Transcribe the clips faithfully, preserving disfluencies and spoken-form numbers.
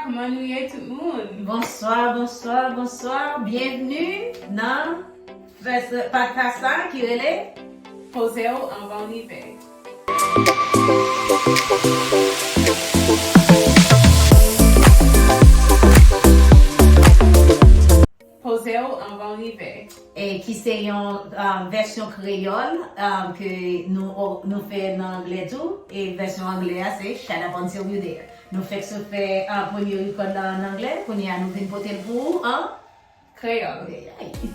Kòman nou ye tout moun? Bonswa, bonswa, bonswa. Byenvni nan fès- podcast la ki rele Poze w anvan w rive. Poze w anvan w rive. e ki se yon um, vèsyon kreyòl um, ke nou, nou fè nan anglè tou. E vèsyon anglè a se Shut Up Until You Dare. Nou fèk sot fè uh, premye record la an anglè, kounye a nou vin pote l pou ou an Kreyòl. kreyòl.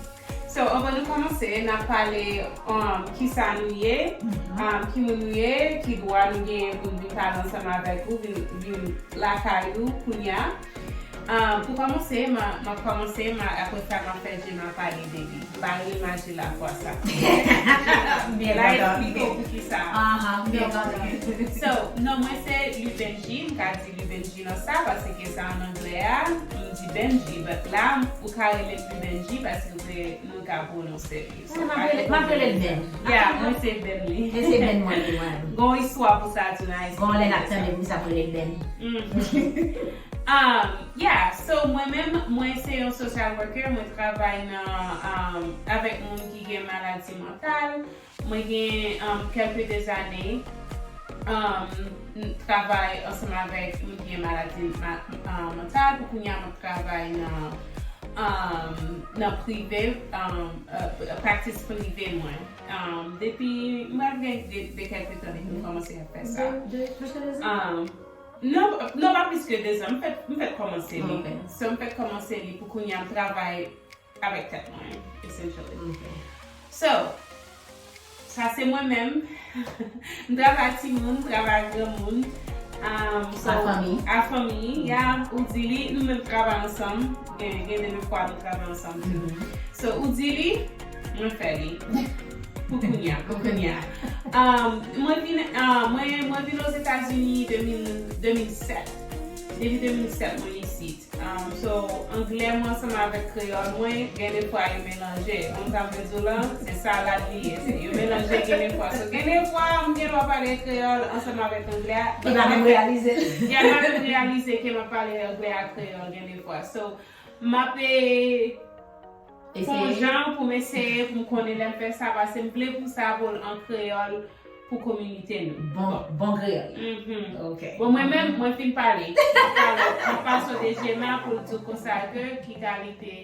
So, anvan nou kòmanse, n ap pale um, kisa nou ye, um, ki moun nou ye, ki dwa nou genyen pou n vin pale ansanm avèk ou, vin, vin lakay ou kounye a. Um, pou kòmanse, m a- m ap kòmanse, m a- apre sa m ap fè Gemma pale de li. M pa rele Maji la fwa sa. Byen La kontan. Eksplike w pou kisa. Aha, byen kontan. So, non, mwen se Lubenji, m ka di Lubenji nan sa, paske sa an anglè a, m di Benji, but la, ou ka rele m Lubenji paske vre nou ka pwononse li. So, M ap rele- m ap rele l Ben. Yeah, mwen se Ben li. E se Ben mwen li mwen. Gon istwa pou sa tou nan Gon lè n ap tande pou sa m rele l Ben. Mhm. Um, yeah, so mwen menm, mwen se yon social worker, mwen travay nan, um, avèk moun ki gen maladi mantal. Mwen gen um, kèlke dezane um, m travay ansanm avèk moun ki gen maladi ma- uh, mantal. Pou kounye a, mwen travay nan, um, nan prive, um, uh, practice prive mwen. Um, depi, mwen gen de, de kèlke tan depi m kòmanse ap fè sa. De, de, plis ke de zan? Um, non, non, pa plis ke de zan. M fèk, m fèk kòmanse li. Ok. So, m fèk kòmanse li pou kounye a m travay avèk tèt mwen, essentially. Ok. So, sa se mwen menm. M travay timoun, m travay granmoun. Um, so, A fanmi. A fanmi, ya, ou di li, nou menm travay ansanm. Gen, gen de fwa nou travay ansanm tou. So, ou di li, mwen fè li. Pou kounye a, pou kounye a. Um, mwen vin, uh, mwen, mwen vin Ozetazini de mil, de mil sèt. Depi de mil sèt, mwen isit. Um, so, anglè mwen ansanm avèk kreyòl mwen, gen de fwa yo melanje. Konn sa m vle di w lan, se sa la li ye. Se yo melanje gen de fwa. So, gen de fwa, m gen dwa pale kreyòl ansanm avèk anglè a. Li pa menm reyalize. Ya, m pa menm reyalize ke m ap pale anglè ak kreyòl gen de fwa. So, m ap, eh, fè yon jan pou m eseye, pou m konnen lè m fè sa, paske m vle pou sa pou l an kreyòl pou kominote nou. Bon, bon kreyòl. Mhm. Ok. Bon, mwen menm, mwen fin pale. Mwen pale, mwen pase de Gemma pou l di w konsa ke ki kalite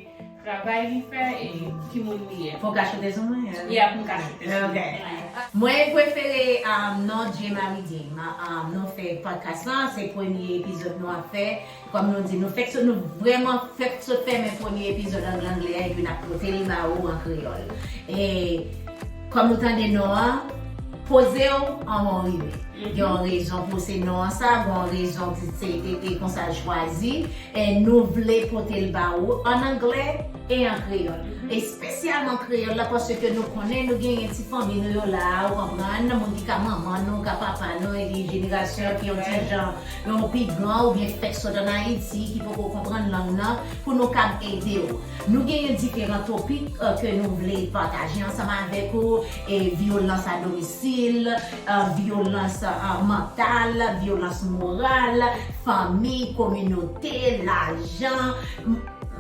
travay li fè e ki moun li ye. Pou ka choute sou mwen? Yeah, pou m ka choute sou Ok. mwen. Mwen prefere um, non Gemma Redeem. Um, nou fè podcast lan, se premye epizòd nou ap fè. Kòm nou di, nou fèk sot, nou vrèman fèk sot fèmen premye epizòd an anglè a epi n ap pote l ba ou an kreyòl. E kòm nou tande non an, poze w anvan w rive. Gen yon rezon pou se non an sa, gen yon rezon ki se e, e konsa l chwazi. E nou vle pote l ba ou an anglè e an kreyòl. Espesyalman kreyòl la, paske nou konnen nou genyen ti fanmi nou yo la, ou konprann, moun ki ka manman nou, ka papa nou, epi jenerasyon ki yon ti jan yon pi gran oubyen fèk sot ann Ayiti ki poko konprann lang nan, pou nou kab ede w. Nou genyen diferan topik uh, ke nou vle pataje ansanm avèk ou, e vyolans a domisil, uh, vyolans uh, mantal, vyolans moral, fanmi, kominote, lajan. M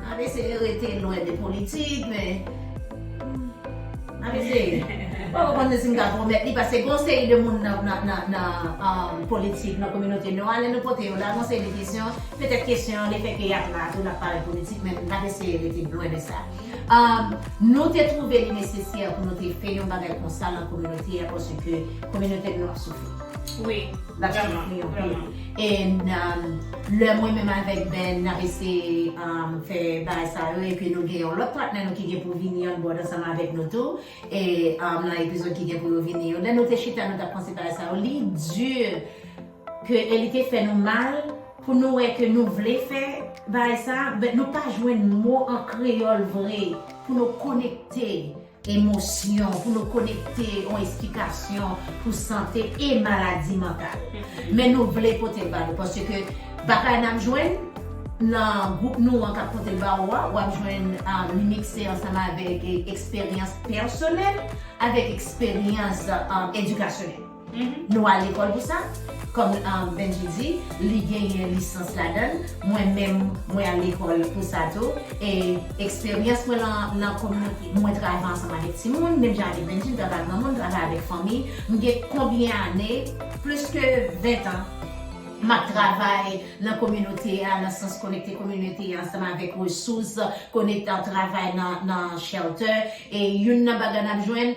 ap eseye rete lwen de politik, men m ap eseye. Mwen pa konn si m ka pwomèt li, paske gon seri de moun nan, nan, nan, nan um, politik, nan kominote nou, lè nou pote yo la, gon seri de kesyon, petèt kesyon, lefètke y ap la, tou n ap pale politik, men m ap eseye rete lwen de sa. Um, nou te twouve li nesesè pou nou te fè yon bagay konsa nan kominote a, paske kominote nou ap soufri. Wi, L ap soufri anpil. E um, lè mwen menm avèk Ben n ap eseye um, fè bagay sa yo, epi nou gen yon lòt patnè nou ki gen pou vini on board ansanm avèk nou tou, e um, nan epizòd ki gen pou yo vini yo. Lè nou te chita, nou t ap panse bagay sa yo, li di ke e li te fè nou mal pou nou wè ke nou vle fè bagay sa, men nou pa jwenn mo an kreyòl vre pou nou konekte emosyon, pou nou konekte yon esplikasyon pou sante e maladi mantal. Men nou vle pote l ba nou, paske bagay n ap jwenn nan gwoup nou an k ap pote l ba ou a, w ap jwenn um, li mikse ansanm avèk e, eksperyans pèsonèl, avèk eksperyans um, edikasyonèl. Nou al lekòl pou sa, Kòm um, Benji di, li genyen lisans ladan l. Mwen menm, mwen al lekòl pou sa tou. E eksperyans mwen nan, nan kominote, mwen travay ansanm avèk timoun, menm jan avèk Benji, m travay ak granmoun, m travay avèk fanmi. M gen konbyen ane? Plis ke ven an. M ap travay nan kominote a, nan sans konekte kominote a ansanm avèk resous, konekte ak travay nan, nan shelter. E youn nan bagay n ap jwenn,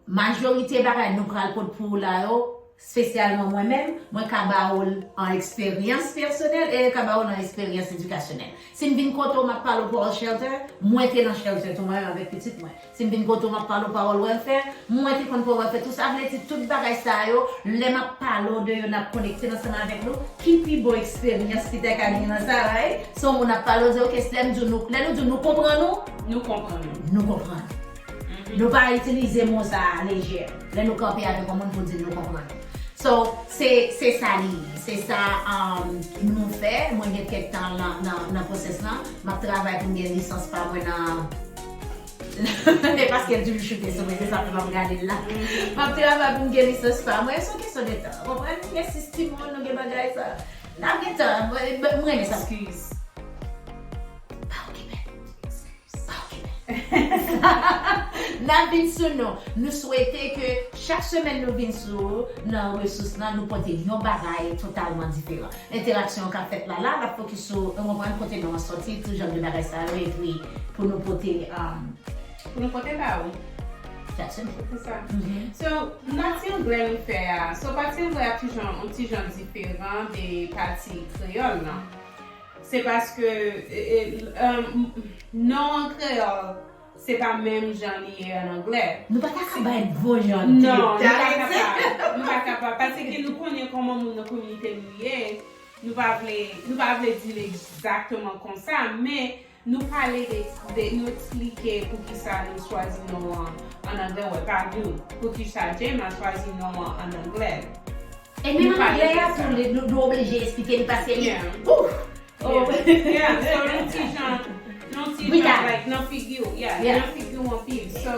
majorite bagay nou pral pot pou ou la yo, espesyalman mwen menm, mwen ka ba ou l an eksperyans pèsonèl e ka ba ou l an eksperyans edikasyonèl. Si m vin kote w, m ap pale w pou shelter, mwen te nan shelter tou mwen menm avèk pitit mwen. Si m vin kote w, m ap pale w pawòl welfare, mwen te konn pran welfare tou. Sa vle di tout bagay sa yo, lè m ap pale w de yo, n ap konekte l ansanm avèk nou. Ki pi bon eksperyans ki ta ka gen nan sa, right? Se yon moun ap pale w, se ok, lè m di w nou, lè nou di w nou konprann ou, nou konprann ou. Nou konprann. Nou pa itilize mo sa a lejè. Lè nou kanpe avèk yon moun pou di nou konprann. So, se, se sa li ye. Se sa um, nou fè. Mwen gen kèk tan nan, nan, nan pwosès lan. M ap travay pou m gen lisans pa mwen nan. E paske l toujou choute sou mwen, se sa fè m ap gade l la. M ap travay pou m gen lisans pa mwen. Se yon kesyon de tan. Konprann? Nou gen sis timoun, nou gen bagay sa. N ap gen tan. Mwen, mwen renmen sa. Excuse. Pa okipe. N ap vin sou nou. Nou swete ke chak semèn nou vin sou nan resous lan, nou pote yon bagay totalman diferan. Enteraksyon an k ap fèt la, la, l ap fokis sou, ou konprann, kote nou an sòti, tout jan de bagay sa yo, epi pou nou pote, um, pou nou pote ba ou. Jackson. Se sa. So, pati anglè nou fè a, so, pati anglè a toujou yon ti jan diferan de pati kreyòl lan. Se paske e, e, um, non an kreyòl, se pa menm jan li ye an anglè. Nou pa ta ka bay bon jan de. Non, nou pa kapab. Nou pa kapab. Paske nou konnen kòman moun nan kominote nou ye. Nou pa vle, nou pa vle di l egzakteman konsa, men nou pale de, de nou eksplike poukisa nou chwazi non an an anglè, wè, pa nou. Poukisa Gemma chwazi non an an anglè. E menm anglè a tou, nou, nou oblije eksplike li paske li, ouf! Yeah, so nou ti jan, nou ti jan, like, nan figi w, yeah, nan figi w anpil. So,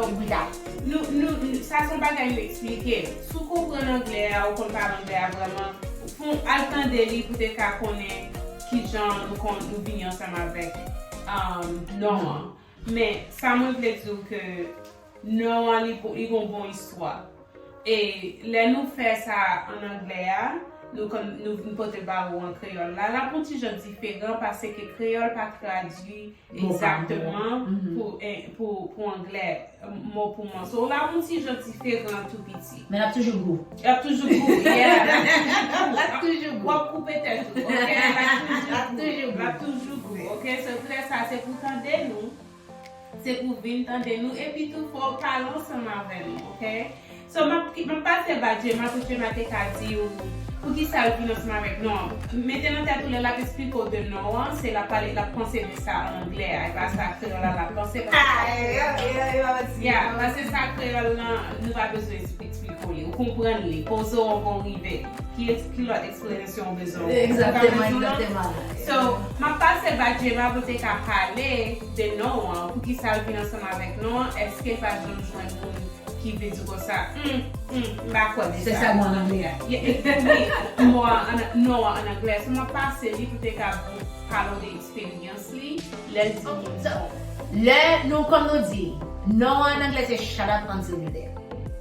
nou, nou, sa se yon bagay nou eksplike. Si w konprann anglè a, ou konn pale anglè a vrèman, fon al tande li pou te ka konnen kijan nou konn, nou vini ansanm avèk um, non an. Men, sa mwen vle di w ke non an, li, li gon bon istwa. E lè nou fè sa an anglè a, nou konn, nou vin pote ba ou an kreyòl la, l ap yon ti jan diferan paske kreyòl pa tradui egzakteman pou, eh, pou, pou anglè, mo pou mo. So, l ap yon ti jan diferan tou piti. Men l ap toujou gou. L ap toujou gou, yeah, l ap toujou gou. L ap toujou gou. W ap koupe tèt ou, ok? L ap toujou gou. L ap toujou gou, ok? Se pou sa, se pou tande nou. Se pou vin tande nou, epi tou fò w pale ansanm avè nou, ok? So, m ap, m ap pase ba Gemma pou Gemma te ka di w poukisa l vin ansanm avèk non an. Mete nan tèt ou lè l ap eksplike w de non an, se l ap pale, l ap panse de sa an anglè a, e pa sa kreyòl la l ap panse, paske, yeah, paske sa kreyòl lan, nou pa bezwen eksplike w li, ou konprann li, poze w avan w rive. Ki, ki lòt eksplanasyon w bezwen? Egzakteman, egzakteman. So, m ap pase ba Gemma pou te ka pale de non an, poukisa l vin ansanm avèk non an, èske l pa janm jwenn moun ki vle di konsa, hmm, hmm, m pa kwè de sa. Se sa mo an anglè a. Wi, mo an, non an an anglè. So, m ap pase li pou te ka pale w de eksperyans li, lè l di moun sa. Lè nou, kòm nou di, non an anglè se shut up until you there.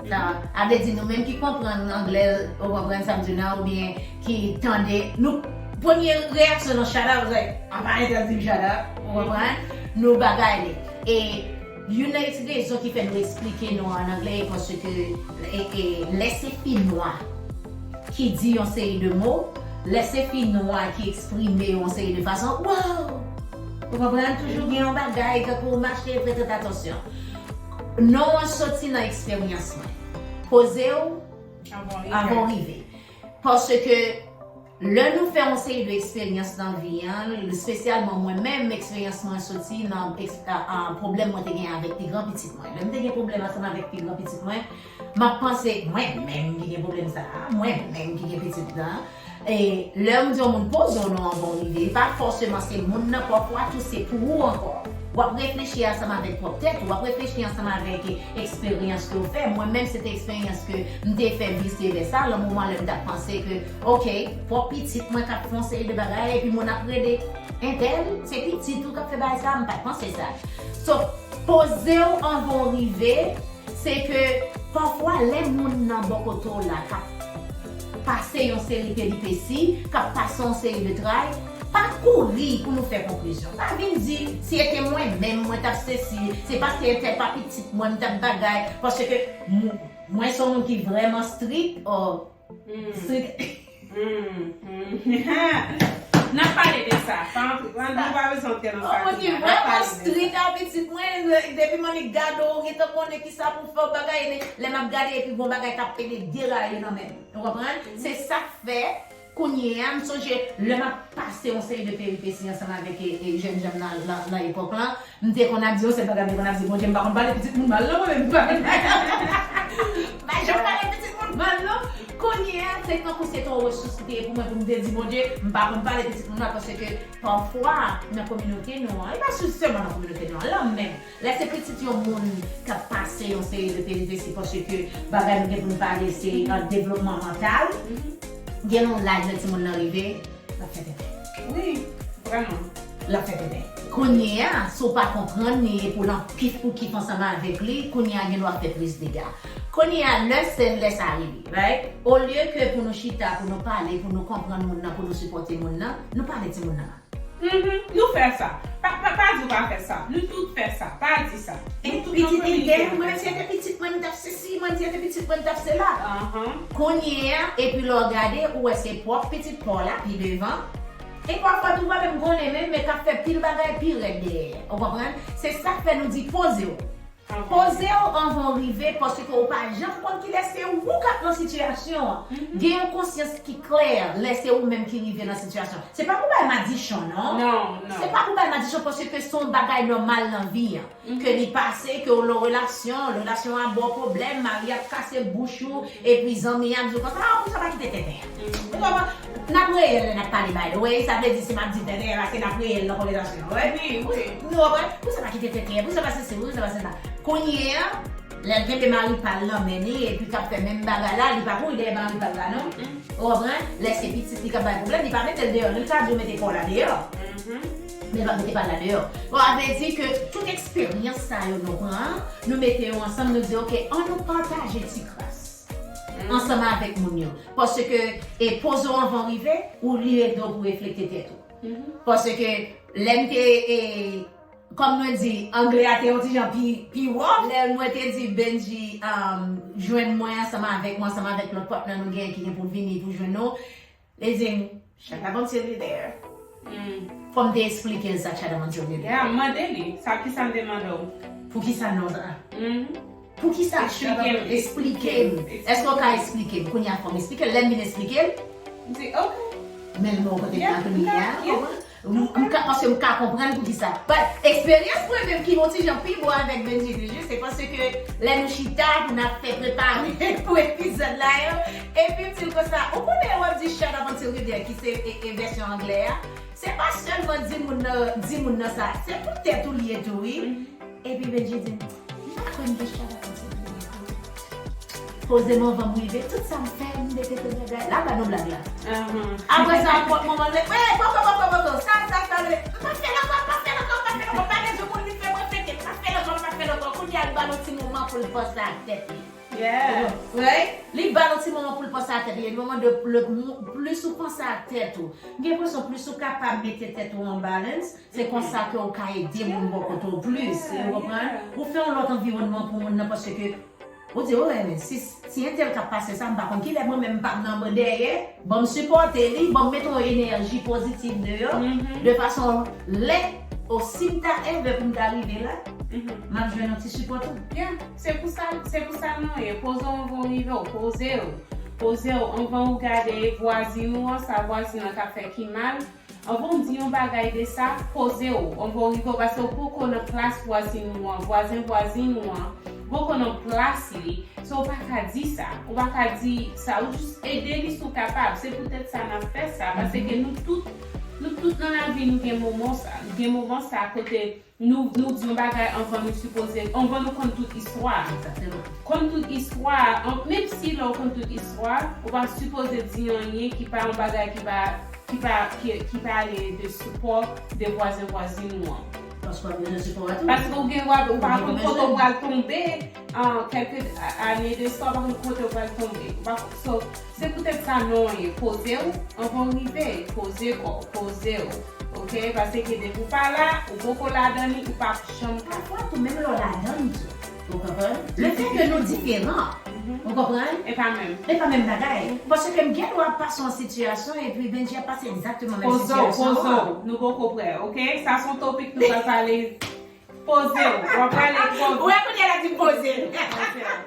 Sa, a vle di nou menm ki konprann anglè, ou konprann sa m di w la, oubyen ki tande, nou, premye reyaksyon nou shut up, like, a pa entèdi m shut up, ou konprann? Nou bagay li. E youn nan rezon ki fè nou eksplike non an anglè, e paske, e, e, lè se fi nwa ki di yon seri de mo, lè se fi nwa ki eksprime yo yon seri de fason, wow! Ou konprann? Toujou gen yon bagay, tankou mache, fè trè atansyon. Non an soti nan eksperyans mwen. Poze w avan w rive. Paske lè nou fè yon seri de eksperyans nan vi an, espesyalman mwen menm, eksperyans mwen soti nan eks- a- a- pwoblèm mwen te gen avèk pi gran pitit mwen. Lè m te gen pwoblèm ansanm avèk pi gran pitit mwen, m ap panse, mwen menm ki gen pwoblèm sa a, mwen menm ki gen pitit lan. E lè m di yon moun poze w non avan w rive, e pa fòseman se moun nan, pafwa tou se pou ou ankò. W ap reflechi ansanm avèk pwòp tèt ou, w ap reflechi ansanm avèk eksperyans ke w fè. Mwen menm, se te eksperyans ke m te fè, vise vèsa, nan moman lè m t ap panse ke, oke, pwòp pitit mwen k ap fè yon seri de bagay, epi moun ap rele entèl, se pitit ou k ap fè bagay sa, m pa t panse sa. So, poze w anvan w rive, se ke pafwa lè moun nan bò kote w la k ap pase yon seri peripesi, k ap pase yon seri de tray, pa kouri pou nou fè konklizyon. Pa vin di, si se te mwen menm, mwen t ap sesi, se paske entèl pa pitit mwen, m t ap bagay, paske mwen, mwen se yon moun ki vrèman strik, oh, strik. Mm, mm. N ap pale de sa. Pa antre, pa, nou pa bezwen antre nan sa. Yon moun ki vrèman strik a pitit mwen, depi m annik gade w, ou gentan konnen kisa pou fè w bagay, lè m ap gade epi gon bagay k ap pede deraye nan men m. Ou konprann? Se sa k fè, kounye a, m sonje, lè m ap pase yon seri de peripesi ansanm avèk e, e, jèn janm nan, nan, nan epòk lan, m te konn ap di, yon sèl bagay m te konn ap di, Bondye, m pa konn pale pitit moun mal non, mwen menm, m pa konn pale. M pa janm pale pitit moun mal non. Kounye a, se tankou se te yon resous ki te ye pou mwen pou m te di, Bondye, m pa konn pale pitit moun mal, paske pafwa, nan kominote nou an, e pa sou sèlman nan kominote nou an, lan menm, lè se pitit yon moun k ap pase yon seri de peripesi paske bagay nou gen pou nou pale se, uh, devlopman mantal, gen yon laj lè timoun nan rive, l ap fè tenten. Wi, vrèman. L ap fè tenten. Kounye a, si w pa konprann li epi w nan kif pou kif ansanm avèk li, kounye a gen dwa fè plis dega. Kounye a, lè sèn lè sa rive, right? Olye ke pou nou chita, pou nou pale, pou nou konprann moun nan, pou nou sipòte moun nan, nou pale timoun nan mal. Mhm. Nou fè sa. Pa, pa, pa di w pa fè sa. Nou tout fè sa. Pa di sa. Nou tout nan kominote. Mwen, si se te pitit mwen, m t ap sesi, mwen, si se te pitit mwen, m t ap sela. Kounye a, epi lè w gade, ou wè se pwòp pitit pa w la, pi devan. E pafwa tou, ou pa menm konnen menm, men k ap fè pil bagay pi rèd dèyè. Ou konprann? Se sa k fè nou di poze w. Poze w anvan w rive, paske ou pa janm konn kilè se ou k ap nan sitiyasyon an. Gen yon konsyans ki klè lè se ou menm ki rive nan sitiyasyon. Se pa pou bay madichon, non. Non, non. Se pa pou bay madichon, paske se yon bagay nòmal nan vi an. Ke li pase, ke w nan relasyon, relasyon an ba w pwoblèm, mari ap kase bouch ou, epi zanmi ap di w konsa, ah, pou sa pa kite tenten an. Ou konprann? N ap reyèl lè n ap pale, by the way, sa vle di si m ap di tenten an, paske n ap reyèl nan konvèsasyon an, wi. Wi, wi. Nou konprann? Pou sa pa kite tenten an, pou sa pa se si, pou sa pa se la. Kounye a, lè l kenbe mari pa l nan men li, epi k ap fè menm bagay la, li pa kouri dèyè mari pa l la, non. Ou konprann? Lè se pitit li k ap bay pwoblèm, li pa mete l deyò, li ka di w mete kò w la deyò. Men l pa mete pa l la deyò. Bon, sa vle di ke tout eksperyans sa yo nou pran an, nou mete yo ansanm, nou di, oke, ann nou pataje ti kras ansanm avèk moun yo. Paske, e, poze w anvan w rive, ou li ede w pou reflekte tèt ou. Paske, lè m te, e, kòm nou di, anglè a te yon ti jan pi, pi wòf. Lè mwen te di Benji, um, jwenn mwen ansanm avèk mwen, ansanm avèk lòt patnè nou gen ki gen pou vini pou jwenn nou, li di m, Shut up until you there. Fò m te eksplike l sa, Shut up until you there. Yeah, m mande li, sa ki sa m te mande w. Poukisa non sa? Poukisa Shut up? Eksplike m. Èske w ka eksplike m? Kounye a fò m eksplike l. Lè m vin eksplike l, m di, ok. Men l mwen kote m nan kounye a. M ka, paske m ka konprann poukisa. But, eksperyans mwen menm ki yon ti jan pi bon avèk Benji toujou, se paske lè nou chita pou n ap fè prepare pou epizòd la yo, epi m di l konsa, ou konnen w ap di shut up until you there, ki se e, e vèsyon anglè a. Se pa sèlman di moun nan, di moun nan sa, se pou tèt ou li ye tou, wi. Epi Benji di m, m pa kwè m gen shut up until you there. Poze m anvan m rive, tout sa m fè, m mete tout bagay. L ap ba nou blag la. Apre sa, pòt manman l, hey, poko, poko, poko, sa, sa, sa, m pa fè l ankò, m pa fè l ankò, m pa fè l ankò, pa gen moun li fè mwen fete, m pa fè l ankò, m pa fè l ankò. Kounye a, l ba l yon ti moman pou l panse ak tèt li. Right? Li ba l yon ti moman pou l panse ak tèt li. E moman de, le, plis ou panse ak tèt ou, m gen enpresyon plis ou kapab mete tèt ou an balance, se konsa ke w ka ede moun bò kote w plis. Ou konprann? Ou fè yon lòt anviwònman pou moun nan, paske ou di, oh, men si, si entèl k ap pase sa, m pa konn kilè mwen menm m p ap nan dèyè, ban m sipòte li, ban m mete yon enèji pozitiv deyò, de fason lè, o si m ta ever pou m ta rive la, m ap jwenn yon ti sipò tou. Yeah, se pou sa, se pou sa nou ye. Poze w anvan w rive w, poze w. Poze w anvan w gade vwazin ou an, sa vwazin an k ap fè ki mal. Anvan w di yon bagay de sa, poze w, anvan w rive w, paske w poko nan plas vwazin ou an, vwazen vwazin ou an, poko nan plas li, so w pa ka di sa, ou pa ka di sa, ou jis ede li si w kapab, se poutèt sa n ap fè sa, paske nou tout, nou tout nan lavi nou gen moman sa, Gen moman sa kote nou, nou di yon bagay anvan nou sipoze, anvan nou konn tout istwa. Konn tout istwa, menm si lè w konn tout istwa, ou pa sipoze di anyen ki pa yon bagay ki pa, ki pa, ki, ki pa ale de sipò de vwazen vwazin ou an. Paske w ap bezwen sipò a tou. Paske ou gen, w ap, ou pa konn kote w pral tonbe, an kèlke ane de sa, ou pa konn kote w pral tonbe. Ou pa, so, se poutèt sa non an ye, poze w anvan w rive, poze kò w, poze w, oke? Paske depi w pa la, ou poko ladan li, ou p ap janm ka. Pafwa tou, menm lè w ladan l tou. Ou konprann? Le fè ke nou diferan, ou konprann? E pa menm. E pa menm bagay. Paske m gen dwa pase yon sitiyasyon epi Benji ap pase egzakteman menm sitiyasyon an. Poze w, poze w. Nou poko prè, oke? Sa se yon topik nou pral pale. Poze w. W ap pale poze w. Ou wè kounye a l ap di poze l. Poze w.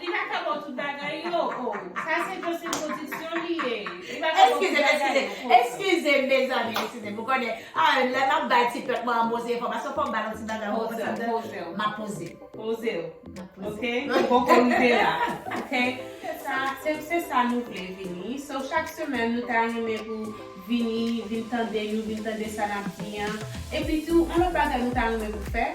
Li pa ka ba w tout bagay yo. Oh. Sa se just introduction li ye. Li pa ka ba w tout bagay yo. Eskize m, eskize m. Eskize m, mezanmi, eskize m. Ou konnen, ah, lè m ap bay ti pèp mwen anboze enfòmasyon, fò m ba l yon ti bagay, ou konprann sa m di? Poze w. M ap poze. Poze w. M ap poze. Oke? Ou poko rive la. Oke? Se sa, se, se sa nou vle vini. So, chak semèn, nou ta renmen pou vini, vin tande nou, vin tande sa n ap di an. Epi tou, yon lòt bagay nou ta renmen pou fè,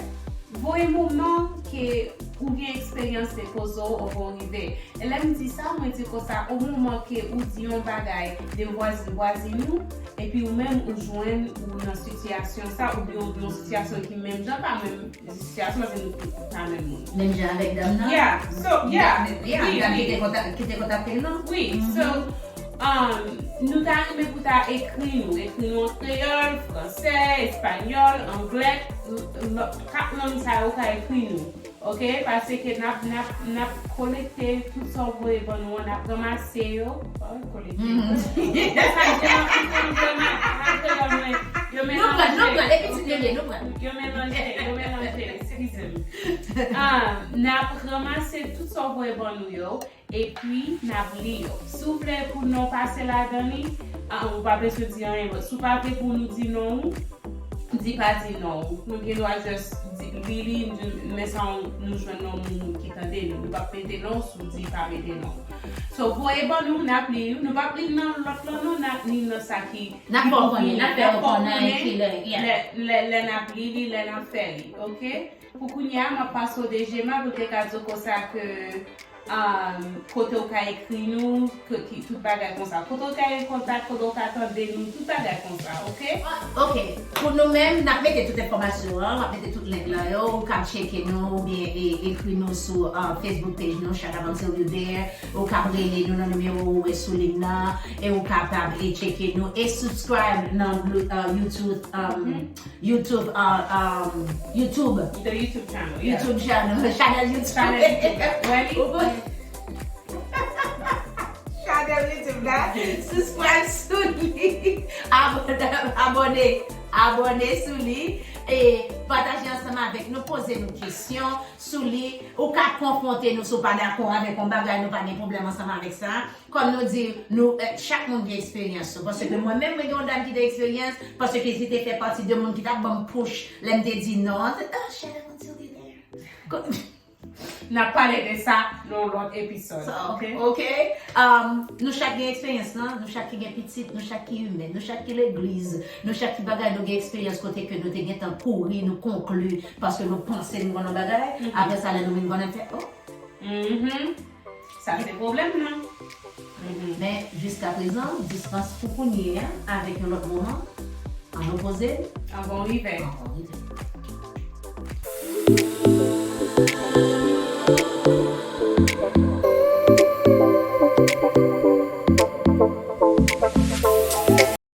voye moman ke ou gen eksperyans de koze w anvan w rive. E lè m di sa, mwen di konsa, o moman ke ou di yon bagay de vwazin vwazin ou, epi ou menm ou jwenn ou nan sitiyasyon sa, oubyen ou nan yon sitiyasyon ki menm jan, pa menm sitiyasyon, paske nou tout pa menm moun. Menm jan avèk dam nan? Yeah, so, yeah. Dam, yeah, wi, dam ki te kontak-, ki te kontakte l lan? Wi, so, um, nou ta renmen pou ta ekri nou, ekri nou an kreyòl, fransè, espanyòl, anglè, l-, l-, kat lang sa yo ka ekri nou. Oke, paske n ap, n ap, n ap kolekte tout sa w voye ban nou an, n ap ranmase yo. Wi, kolekte. Sa di an, an kreyòl mwen, an kreyòl mwen, yo melanje. Nou pran, nou pran, e pitit li ye, nou pran. Yo melanje, yo melanje, eskize m. Ah, n ap ranmase tout sa w voye ban nou yo. Epi, n ap li yo. Si w vle pou non pase ladan li, ah, ou pa bezwen di anyen. Si w pa vle pou nou di non ou, di pa di non ou. Nou gen dwa just di, li, li, di, men sa nou jwenn non moun ki tande nou. Nou p ap mete non si w di pa mete non. So, voye ban nou, n ap li yo. Nou p ap li nan lòt lan non, n ap li nan sa ki, n ap fè w konnen, n ap fè w konnen ki lè, yeah. Lè, lè, lè n ap li li, lè n ap fè li, oke? Pou kounye a, m ap pase w de Gemma pou l te ka di w konsa ke, um, kote w ka ekri nou, ke, ki, tout bagay konsa. Kote w ka gen kontak, kote w ka tande nou, tout bagay konsa, oke? Ah, oke. Pou nou menm, n ap mete tout enfòmasyon an, m ap mete tout link lan yo, ou kab tcheke nou, oubyen e, ekri nou sou, uh, Facebook page nou, Shout Out Until You There, ou kab rele nou nan nimewo ou wè sou liy nan, e ou kapab e tcheke nou, e subscribe nan, uh, YouTube, um, YouTube, uh, um, YouTube. The YouTube channel, yeah. YouTube channel, channel YouTube. Channel YouTube. Ready? Ou konn-, channel YouTube la. Subscribe sou li. Abone, abone, abone sou li. E pataje ansanm avèk nou, poze nou kesyon sou li. Ou ka konfwonte nou si w pa dakò avèk yon bagay, nou pa gen pwoblèm ansanm avèk sa. Kòm nou di, nou, eh, chak moun gen eksperyans yo. Paske mwen menm, mwen gen yon dam ki te eksperyans, paske li te fè pati de moun ki t ap ban m push lè m te di non. Ah, Shout Out Until You There. N ap pale de sa nan yon lòt episode, oke? Oke. Um, nou chak gen eksperyans lan, nou chak ki gen pitit, nou chak ki imen, nou chak ki legliz, nou chak ki bagay, nou gen eksperyans kote ke nou te gentan kouri, nou konkli, paske nou panse nou konn yon bagay, apre sa, lè nou vin konnen fè, oh. Sa se pwoblèm nan. Men, jiskaprezan, dispans pou kounye a, avèk yon lòt moman, an nou poze l. Anvan w rive. Anvan w rive.